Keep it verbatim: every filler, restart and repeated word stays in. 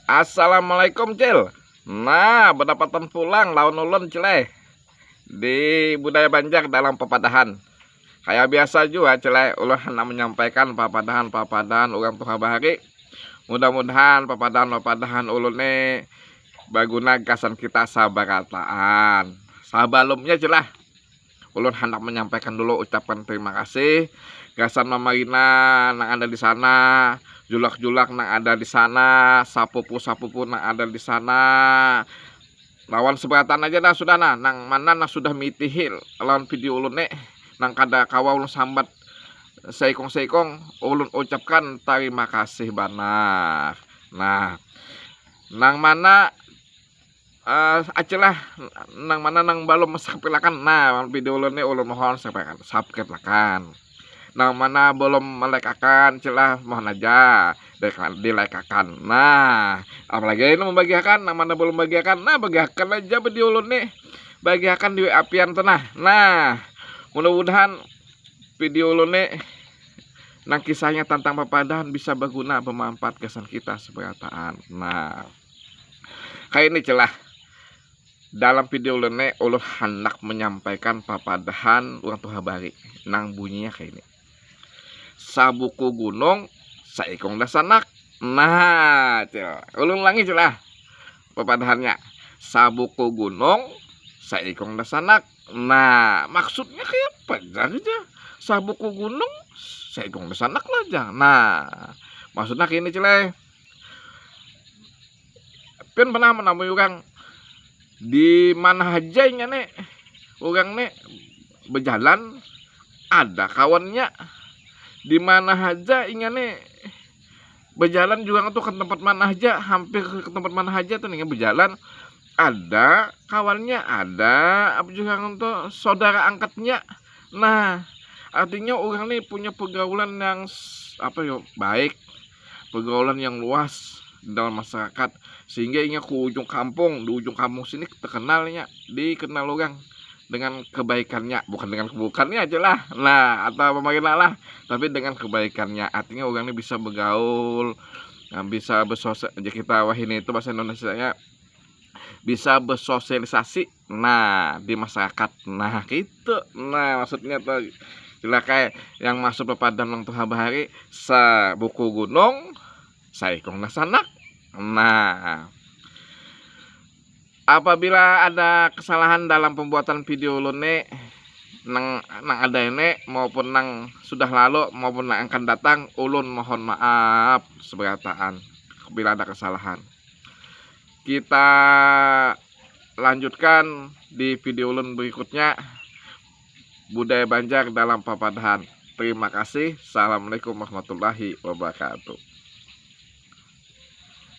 Assalamualaikum, Cil. Nah, badapatan pulang lawan ulun, Cil, eh. Di Budaya Banjar dalam papadahan. Kaya biasa jua, Cil, eh, ulun handak manyampaikan papadahan-papadahan urang tuha bahari. Mudah-mudahan papadahan-papadahan ulun ni baguna gasan kita sabarataan. Sabalumnya, Cil, ah, ulun handak manyampaikan dulu ucapan terima kasih gasan mamarina nang ada di sana, julak-julak nang ada di sana, sapupu-sapupu nang ada di sana. Lawan sabarataan aja dah sudah nah, nang mana nang sudah mitihi lawan video ulun ni, nang kada kawa ulun sambat saikung-saikung, ulun ucapkan tarima kasih banar. Nah, nang mana, eh, acilah, nang mana nang balum subscribe-akan, nah, video ulun ni ulun mohon subscribe-akan, subscribe-akan. Nang mana balum ma-like-akan, cilah, mohon aja di-, di-like-akan. Nah, apalagi ini mambagiakan, nang mana balum bagiakan, nah, bagiakan aja video ulun ni. Bagiakan di W A pian tu nah. Nah, mudah-mudahan video ulun ni nang kisahnya tantang papadahan bisa baguna, bamanfaat gasan kita sabarataan. Nah, kaya ini, cilah. Dalam video ulun ni, ulun handak manyampaikan papadahan urang tuha bahari nang bunyinya kaya ini. Sabuku gunung, saikung dasanak. Nah, Cil. Ulun ulangi, Cil, ah. Papadahannya. Sabuku gunung, saikung dasanak. Nah, maksudnya kaya apa jar, jar? Sabuku gunung, saikung dasanak lah, jar. Nah, maksudnya kaya ini, Cil, eh. Pian pernah manamui urang di mana haja inya ni, urang ni bajalan ada kawannya. Di mana haja inya ni bajalan jua tu, ka tempat mana haja, hampir ka tempat mana haja tu inya bajalan ada kawannya, ada apa jua tu, saudara angkatnya. Nah, artinya urang ni punya pergaulan yang s-, apa yo, baik, pergaulan yang luas di dalam masyarakat, sehingga inya ke ujung kampung, di ujung kampung sini terkenal inya, dikenal urang dengan kebaikannya, bukan dengan keburukannya aja lah, nah, atau apa makin lah, tapi dengan kebaikannya. Artinya urang ni bisa bergaul, nah, bisa bersosial, kita wahini itu bahasa Indonesianya bisa bersosialisasi, nah, di masyarakat, nah, gitu. Nah, maksudnya tuh, cilah, kayak yang maksud papadahan urang tuha bahari, sabuku gunung, saikung dasanak. Nah, apabila ada kesalahan dalam pembuatan video ulun ni, nang, nang ada ini maupun nang sudah lalu maupun nang akan datang, ulun mohon maaf sabarataan bila ada kesalahan. Kita lanjutkan di video ulun berikutnya, budaya Banjar dalam papadahan. Terima kasih. Assalamualaikum warahmatullahi wabarakatuh.